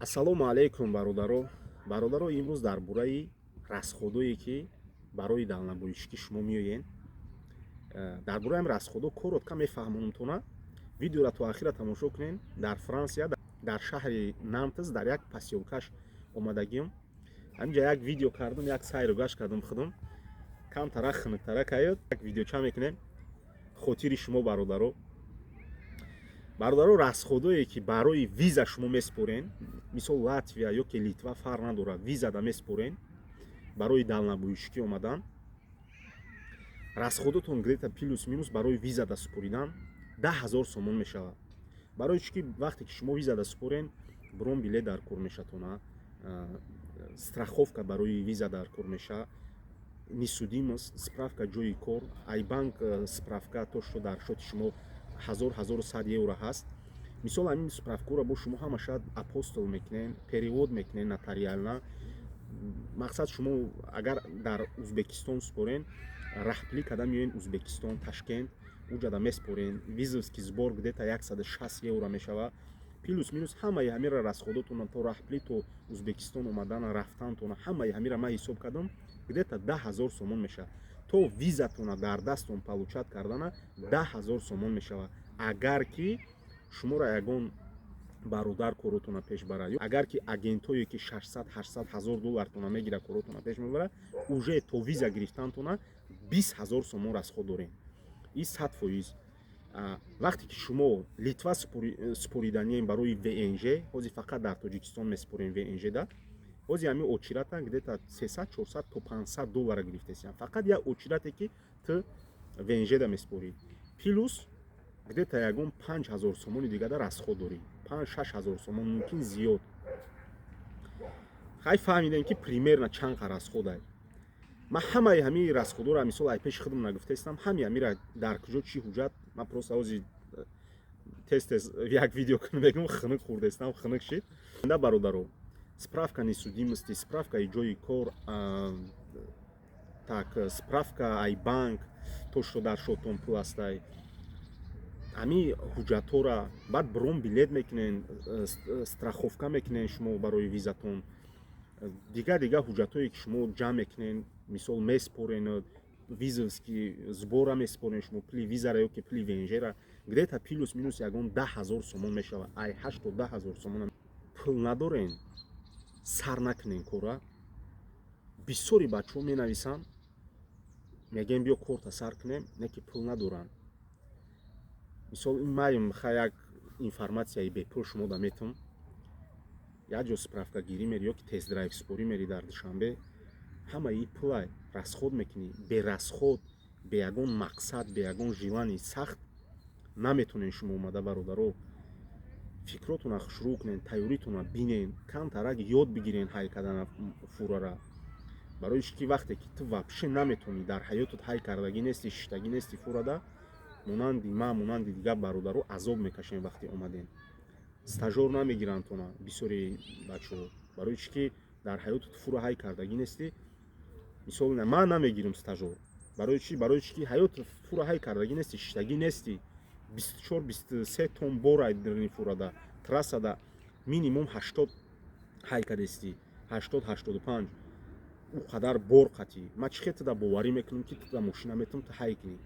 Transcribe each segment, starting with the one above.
Ассалому алайкум, бародаро. Бародаро, имрӯз дар бораи расходое, ки барои дальнобойщикӣ шумо меоен, дар бораи ҳам расходо коротко мефаҳмонумтона. Видеоро то ахира тамошо кунен. Дар Франсия, дар шаҳри Нантес, дар як посёлкаш омадагиам. Ҳаминҷа як видео кардам, як сайру гашт кардам худам. Камтара хунуктара каёд, як видеоча мекунем хотири шумо, бародаро. Бародаро, расходое, ки барои виза шумо меспорен, мисол, Латвия ё ки Литва, фарқ надорад, визада меспорен барои дальнобойщикӣ омадан, расходотон где-то плюс минус барои визада супоридан 10 000 сомон мешавад. Барои чӣ ки вақте ки шумо визада супорен, бронь билет дар кор мешатона, страховка барои виза дар кор меша, несудимость, справка ҷои кор, ай банк справка, то что дар счёти шумо 1000, 1100 евро ҳаст. Мисол, ҳамин справкаро бо шумо ҳамаша апостиль мекунен, перевод мекунен нотариально. Мақсад, шумо агар дар Узбекистон супорен, раҳпулӣ карда меоен Узбекистон, Ташкент, уҷада меспорен. Визовский сбор где-то 160 евро мешавад. Плюс минус ҳамаи ҳамира расходотона, то раҳпулӣ то Узбекистон омадана, рафтантона, ҳамаи ҳамира ман ҳисоб кардам, где-то 10 000 сомон мешавад. То визатона дар дастон получать кардана 10 000 сомон мешавад. Агар ки шуморо ягон бародар коротона пеш барад, агар ки агентое, ки 600, 800, 1000 доллартона мегирад, коротона пеш мебарад, уже то виза гирифтантона 20 000 сомон расход дорем. И 100%. Вақте ки шумо Литва супориданием барои ВНЖ, ҳозир фақат дар Тоҷикистон месупорем ВНЖ да, ҳозир ҳамин очередь где-то 300, 400 то 500 доллара гирифтесиям, фақат як очереде, ки ту ВНЖ да месупорӣ. Плюс где-то ягон 5000 сомони дигада расход дорӣ, 5-6 ҳазор сомон, мумкин зиёд. Хай, фаҳмидем, ки примерно чанд қа расходай. Ман ҳамаи ҳамин расходоро, мисол, ай пеши худам нагуфтаистам. Ҳами ҳамира дар куҷо чӣ ҳуҷҷат, ман просто ҳози тез тез як видео кунам, мегӯм, хунук хӯрдаистам, хунук шид да. Бародаро, справка несудимости, справкаи ҷои кор, так, справка ай банк, то что дар счётон пул ҳастай, ҳамин ҳуҷҷатҳоро, баъд бронь билет мекунен, страховка мекунен шумо барои визатон, дигар дигар ҳуҷҷатҳое, ки шумо ҷамъ мекунен, мисол, меспорен, визовский сбора меспорен шумо, пули визара ё ки пули ВНЖра, где-то плюс минус ягон 10 000 сомон мешавад, ай 8 то 10 ҳазор сомон. Пул надорен, сар накунен кора. Бисёри бачаҳо менависанд, мегӯем, биё корта сар кунем, не ки пул надоранд. Мисол, ин маем ха як информатсияи бепул шумо да метум. Як ҷо справкагирӣ мери ё ки тест-драйв спорӣ мери дар Душанбе, ҳамаи пулай расход мекунӣ. Берасход, бе ягон мақсад, бе ягон желание сахт наметонен шумо омада. Бародаро, фикротона шурӯъ кунен, тайёритона бинен, камтарак ёд бигирен ҳай кардана фурара. Барои чи ки вақте ки ту вообще наметонӣ, дар ҳаётат ҳай кардагӣ нести, шиштагӣ нести фурада, монанди ман, монанди дигар бародаро азоб мекашем. Вақте омадем, стажёр намегиранд тона бисёри бачаҳо. Барои чи ки дар ҳаётат фура ҳай кардагӣ нестӣ. Мисол, ман намегирам стажёр. Барои чи? Барои чи ки ҳаёт фура ҳай кардагӣ нести, шиштагӣ нести. 24, 23 тон бор айдрни фурада, трассада минимум 80 ҳай кардестӣ, 80, 85. Ӯ қадар бор қатӣ ман чӣ хел туда боварӣ мекунам, ки туда мошина метавон, ту ҳай кунӣ?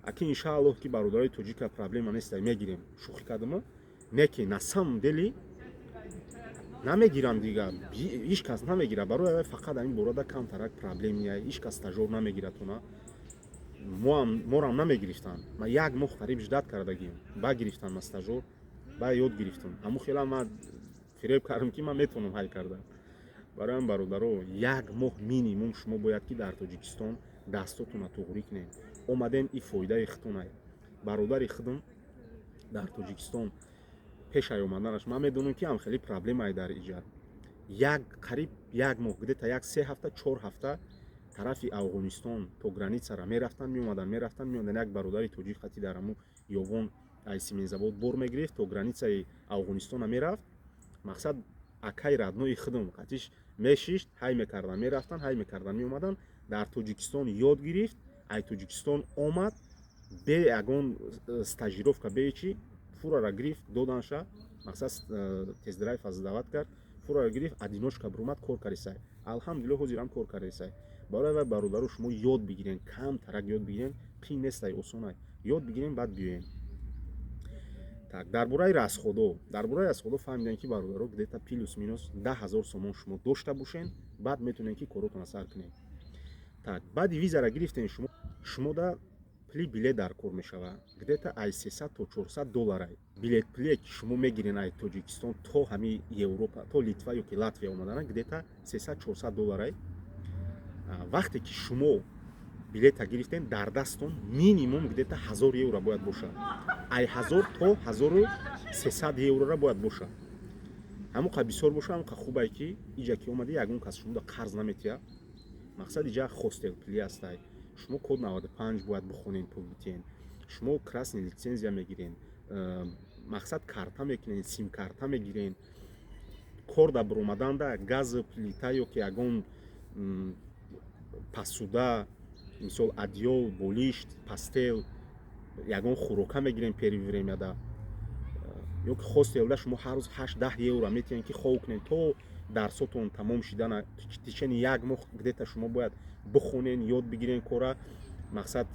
Аки, иншааллоҳ, ки бародарои тоҷика проблема неста, мегирем. Шӯхӣ кардама, не ки на самом деле намегирам дигар, ҳеҷ кас намегирад. Барои аввай фақат ҳамин борада камтарак проблемия, ҳеҷ кас стажёр намегирад тона. Моам, морам намегирифтанд. Ман як моҳ қариб ждать кардагим, ба гирифтан ма стажёр, ба ёд гирифтам. Ҳамун хела ман фиреб кардам, ки ман метавонам ҳай карда. Барои ҳам, бародаро, як моҳ минимум шумо бояд ки дар Тоҷикистон дастотона туғрӣ кунед. Омаден, и фоидаи худтонай. Бародари худам дар Тоҷикистон пешай омаданаш, ман медонам, ки ҳам хеле проблемае дар иҷа. Як қариб як моҳ, где-то як 3 ҳафта, 4 ҳафта тарафи Афғонистон то границара мерафтанд, меомаданд, мерафтанд, меомаданд. Як бародари тоҷик хати дар ҳамун ёвон ай семензавод бор мегирифт, то границаи Афғонистона мерафт. Мақсад, акай роднои худам қатиш мешишт, ҳай мекардан, мерафтанд, ҳай мекардан, меомаданд. Дар Тоҷикистон ёд гирифт, ай Тоҷикистон омад, бе ягон стажировка, бе чӣ, фурара гирифт, доданша. Мақсад, тест-драйв сдавать кард, фура гирифт, одиночка бурумад, кор кардисай. Алҳамдулилло, ҳозирам кор кардисай. Барои вай, бародаро, шумо ёд бигирен, кам тарак ёд бигирен, қин нестай, осонай, ёд бигирен, баъд биёен. Так, дар бораи расходо фаҳмидем, ки, бародаро, где-то плюс минус 10 000 сомон шумо дошта бошен, баъд метавонем, ки коротонро сар кунем. Так, баъди визара гирифтем, шумо да пули билет дар кор мешавад, где-то ай 300 то 400 долларай билет. Пуле ки шумо мегирен ай Тоҷикистон то ҳами Европа, то Литва ё ки Латвия омадана, где-то 300 400 долларай. Вақте ки шумо билета гирифтем, дар дастон минимум где-то 1000 евро бояд бошад, ай 1000 то 1300 еврора бояд бошад. Ҳамон қа бисёр боша, ҳамон қа хубае, ки иҷа ки омади, ягон кас шумода қарз наметиҳад. Мақсад, иҷа хостел пули ҳастай, шумо код 95 бояд бихонен, пул битиҳен, шумо красный лицензия мегирен, мақсад, карта мекунен, симкарта мегирен, кор да биромаданда газ, плита ё ки ягон посуда, мисол, одеял, болишт, постель, ягон хӯрока мегирем первый времяда. Ё ки хостелда шумо ҳар рӯз 8-10 евро метиҳен, ки хов кунен то дарсотон тамом шидана. Течение як моҳ где-то шумо бояд бихонен, ёд бигирен кора, мақсад,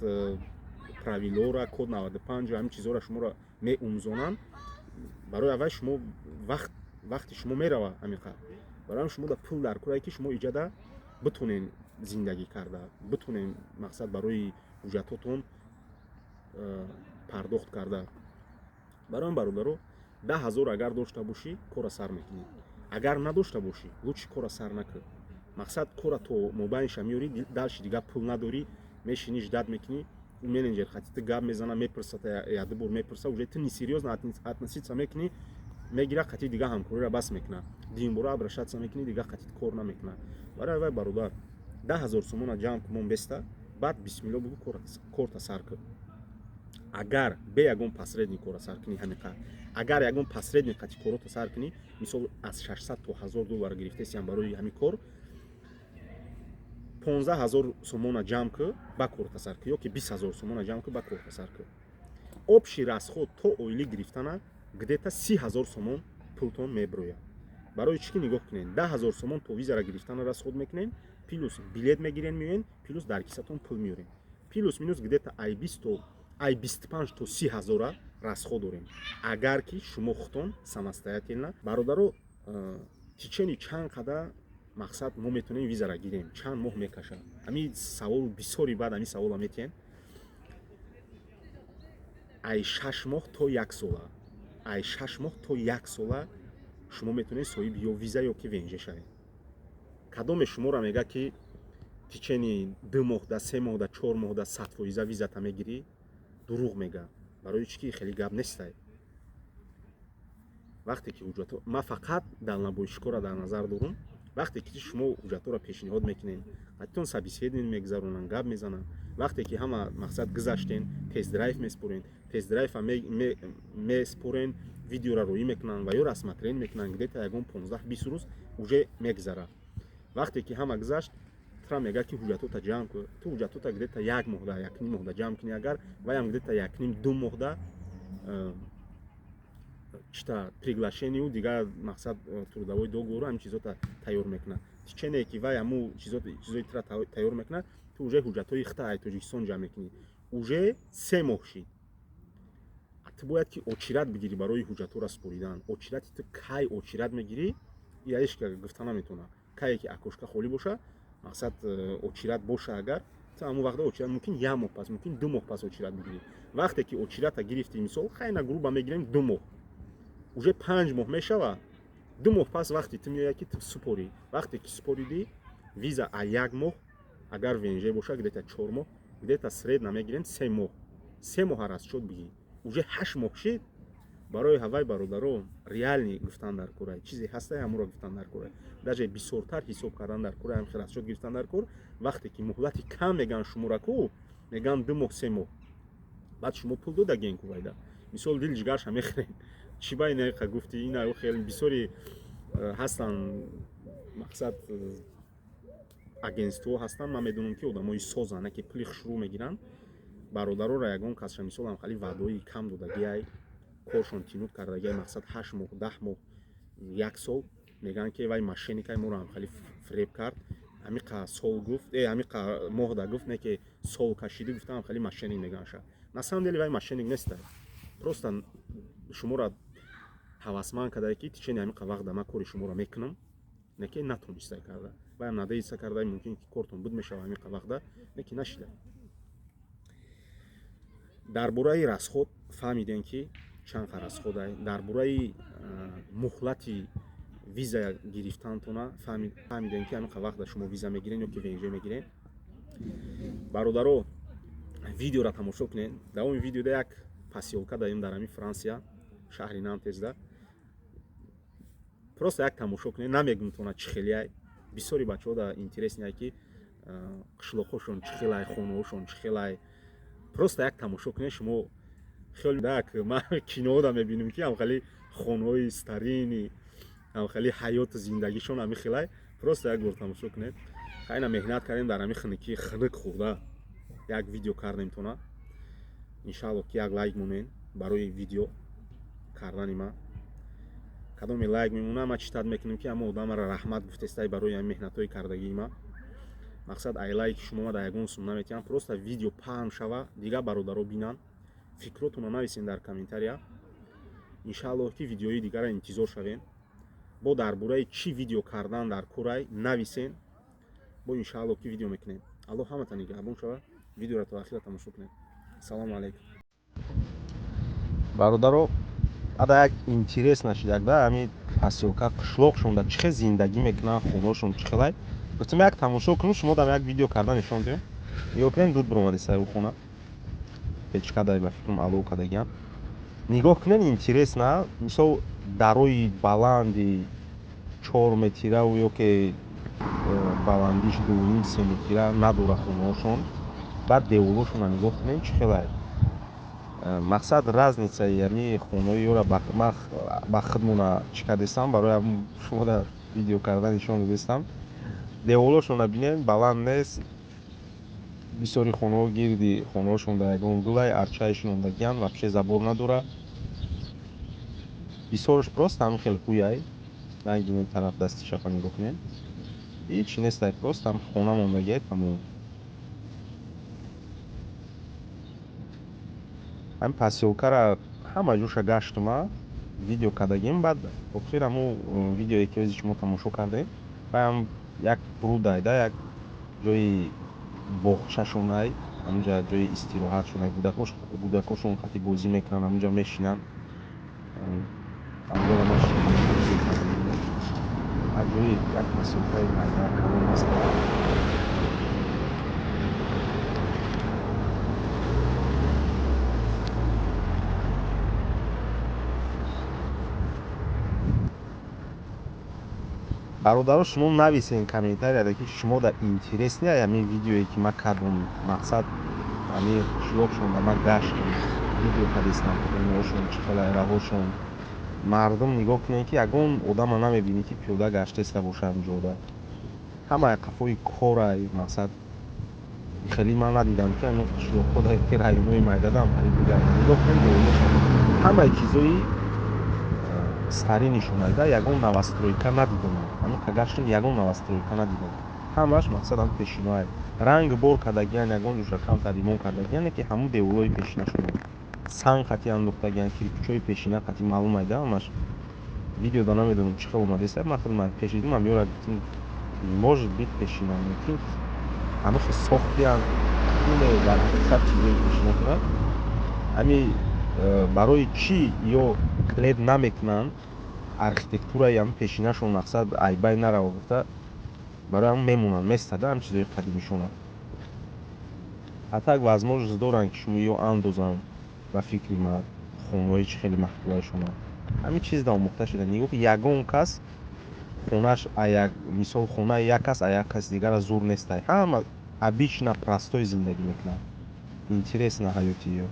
правилора, код 95, ҳамин чизҳоро шуморо меомӯзонанд. Барои аввал шумо вақти шумо мерава ҳамин қадр. Барои ҳам шумо да пул дар корае, ки шумо иҷада битонен зиндагӣ карда битонен, мақсад, барои ҳуҷҷатотон пардохт карда. Барои ҳам, бародаро, 10 000 агар дошта бошӣ, кора сар мекунӣ. Агар надошта бошӣ, лучше кора сар накун. Мақсад, кора то мобайнша меёрӣ, дальше дига пул надорӣ, мешинӣ, ждать мекунӣ. Менеҷер хати ту гап мезана, мепурса, яду бор мепурса, уже ту несерьёзно относиться мекунӣ, мегира, қати дига ҳамкориро бас мекуна. Дуюмбора обращаться мекунӣ, дига қати кор намекуна. Барои вай, бародар, 10 000 сомона ҷамъ кун, беста, баъд бисмилло бугӯ, корта сар кун. Агар бе ягон посредник кора сар кунӣ, ҳамиқа. Агар ягон посредник қати корота сар кунӣ, мисол, аз 600 то 1000 доллар гирифтесиям барои ҳамин кор, 15 000 сомона ҷамъ кӯ, ба корта сар кӯ, ё ки 20 000 сомона ҷамъ кӯ, ба корта сар кӯ. Общий расход то оилӣ гирифтана где-то 30 000 сомон пултон мебирояд. Барои чӣ ки нигоҳ кунед, 10 000 сомон то визара гирифтана расход мекунед, плюс билет мегирен, меоен, плюс дар кисатон пул меорен, плюс минус где-то ай 20 то, ай 25 то 30 ҳазора расход дорем, агар ки шумо худтон самостоятельно. Бародаро, течение чанд қадар, мақсад, мо метавонем визара гирем, чанд моҳ мекашад? Ҳамин савол бисёри, баъд ҳамин савола метиҳем. Ай 6 моҳ то як сола, ай 6 моҳ то як сола шумо метавонед соҳиби ё виза, ё ки ВНЖ шавед. Кадоме шуморо мега, ки течение 2 моҳда, 3 моҳда, 4 моҳда 100% визата мегирӣ, дурӯғ мега. Барои чӣ ки хеле гап нестай. Вақте ки ҳуҷҷатҳо, ман фақат дальнобойщикоро дар назар дорум, вақте ки шумо ҳуҷҷатҳоро пешниҳод мекунед, қатитон собеседование мегузаронанд, гап мезананд. Вақте ки ҳама, мақсад, гузаштен, тест-драйв меспорен, тест-драйва меспорен, видеора роӣ мекунанд ва ё рассмотрен мекунанд, где-то ягон 15-20 рӯз уже мегузарад. Вақте ки ҳама гузашт, тра мега, ки ҳуҷҷатҳота ҷамъ кун. Ту ҳуҷҷатҳота где-то як моҳда, якним моҳда ҷамъ кунӣ, агар ваям где-то якним ду моҳда чита приглашению, дигар, мақсад, трудовой договору, ҳамин чизота тайёр мекунад. Течение ки вай ҳаму чизои тра тайёр мекунад, ту уже ҳуҷҷатҳои хита ай Тоҷикистон ҷамъ мекунӣ, уже 3 моҳ шид. Ту бояд ки очередь бигирӣ барои ҳуҷҷатҳоро супоридан. Очереди ту кай очередь мегирӣ, ира ҳеч гуфта наметавонад. Кае ки окошка холӣ боша, мақсад, очередь боша, агар ту ҳамон вақта очередь, мумкин як моҳ пас, мумкин 2 моҳ пас очередь бигирӣ. Вақте ки очередьа гирифтӣ, мисол, хайна, грубо мегирем, 2 моҳ, уже 5 моҳ мешава. 2 моҳ пас вақте ту меояд, ки ту супорӣ. Вақте ки супоридӣ, виза а як моҳ, агар ВНЖ боша, где-то 4 моҳ, где-то средне мегирем 3 моҳ, 3 моҳа расчёт бигӣ, уже 8 моҳ шид. Барои ҳавай, бародаро, реально гуфтан дар кора, чизе ҳастай, ҳамуро гуфтан дар кора, даже бисёртар ҳисоб кардан дар кора, ҳам расчёт гирифтан дар кор. Вақте ки муҳлати кам меган, шумора ку меган 2 моҳ, 3 моҳ, баъд шумо пул додаген ку, вайда, мисол, дил ҷигарша мехӯред: чӣ ба инақа гуфтӣ? Ина хеле бисёри ҳастанд, мақсад, агентство ҳастанд, ман медонам, ки одамои созанд, ки пули хушрӯ мегиранд. Бародароро ягон касша, мисол, ҳам хали ваъдаҳои кам додагиай. Коршон тянуть кардагиай, мақсад, 8 моҳ, 10 моҳ, як сол. Мегӯянд, ки вай мошенник ай, моро ҳам хеле фиреб кард, ҳамиқа сол гуфт, ҳамиқа моҳда гуфт, не ки сол кашиди гуфтам, хеле мошенник мегӯянд. На самом деле вай мошенник неста, просто шуморо ҳавасманд кардае, ки течение ҳамиқа вақт ман кори шуморо мекунам, не ки натонистай карда. Вайам надеяться карда, мумкин ки кортон буд мешава ҳамиқа вақта, не ки нашида. Дар бораи расход фаҳмидем, ки чанд қа расход ай. Дар бораи муҳлати виза гирифтантона фаҳмидем, ки ҳамиқа вақта шумо виза мегирен ё ки ВНЖ мегирен. Бародаро, видеоро тамошо кунед. Давоми видеода як посёлка даем дар ҳамин Франсия, шаҳри Нантесда. Просто як тамошо кунед, намегумтона чӣ хелеай. Бисёри бачаҳо да интересный ай, ки қишлоқҳошон чӣ хелай, хонаҳошон чӣ хелай. Просто як тамошо кунед. Шумо хеле як ман кинода мебинем, ки ҳамхели хонаҳои старинный, ҳамхели ҳаёту зиндагишон ҳами хелай. Просто як бор тамошо кунед. Хайна меҳнат кардем, дар ҳами хунукӣ хунук хӯрда як видео кардем тона. Иншаалло, ки як лайк монед барои видео кардани ман. Кадоме лайк мемонад, ман читать мекунем, ки ҳама одамара раҳмат гуфтестай барои ҳами меҳнатҳои кардагии ман. Мақсад, ай лайки шумо ма дар ягон сум наметиҳам, просто видео паҳн шава, дигар бародаро бинанд. Фикротонро нависен дар комментария. Иншааллоҳ, ки видеои дигара интизор шавем. Бо дар бораи чӣ видео кардан дар курай нависен, бо иншааллоҳ, ки видео мекунем. Аллоҳ ҳамата нигаҳбон шава. Видеоро то ахира тамошо кунед. Ассалому алайкум, бародаро. Ада як интерес нашидак да ҳами посёлка, қишлоқшон да чӣ хел зиндагӣ мекунанд, хонаошон чӣ хелай. Гуфтам, як тамошо кунем, шумо дам як видео карда нишон диҳем. Нигоҳ кунем, дуд биромади сари хона, печка дай, ба фикрам, алов кардагиам. Нигоҳ кунед, интересно. Мисол, дарои баланди 4 метираву ё ки баландиш 2,5, 3 метира надора хонаошон. Баъд деволошонро нигоҳ кунед, чӣ хелай. Мақсад, разница и ами хонаи ёра ман ба худмона чӣ кардестам, барои шумода видео карда нишон додестам. Деволошонро бинед, баланд нест. Бисёри хонаҳо гирди хонаҳошон дар ягон гулай, арчаи шинондагианд, вообще забор надора. Бисёрш просто ҳамин хел ҳуяй. Ранги тараф, дасти чапа нигоҳ кунед, ҳичи нестай, просто ҳам хона мондагиай, тамом. Ҳамин посёлка ра ҳама ҷоша гаштума, видео кардагим. Баъд охир ҳамун видеое, ки ози шумо тамошо кардем, ваям як пруд ай да, як ҷои боғчашонай, ҳамунҷа ҷои истироҳатшонай. Кӯдакошон қати бозӣ мекунанд, ҳамунҷа мешинанд. Ҳамҷоро ҷои як посёлка и майда калон аст. Бародаро, шумо нависен комментарияда, ки шумо да интересный ҳамин видеое, ки ман кардам. Мақсад, ҳамин қишлоқшон да ман гаштам, видео кардистам, хонаҳошон чӣ хелай, раҳошон. Мардум, нигоҳ кунед, ки ягон одама намебинӣ, ки пиёда гаштаиста боша. Ҳамҷода ҳама қафои корай. Мақсад, хеле ман надидам, ки ҳамин қишлоқҳо, ки районҳои майдадам нигоҳ кунед, ҳамаи чизои старинный шонайда. Ягон новостройка надидам. Ҳамин гаштам, ягон новостройка надидам. Ҳамаш, мақсад, ҳам пешиноай, ранг бор кардагиян, ягон ҷоша камтар ремонт кардагиян, ки ҳамун деволҳои пешинашон санг қати андохтагиян, кирпич ҳои пешина қати. Маълум айда ҳамаш. Видеода намедонам, чӣ хел омадеста. Ман худам пеш дидум ҳамёра, гуфтам, может быть, пешина, мумкин ҳамахел сохтиян, дар ҳақиқат чизои пешина кунад. Ҳами барои чӣ ё клед намекунанд архитектураи ҳам пешинашон? Мақсад, айбай нарава гуфта, барои ҳам мемонанд, местада ҳам чизои қадимишона. А так возможность доранд, ки шумо ё андозанд. Ба фикри ман, хонаҳои чӣ хеле маҳкулайшона ҳамин чиз да омӯхта шуда. Нигоҳ, ягон кас хонаш аяк, мисол, хонаи як кас а як каси дигара зур нестай. Ҳама обычно простой зиндагӣ мекунанд. Интересно ҳаёти ё.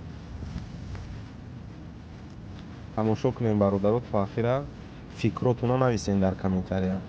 Тамошо кунем, бародаро, то ахира. Фикротонро нависен дар комментария.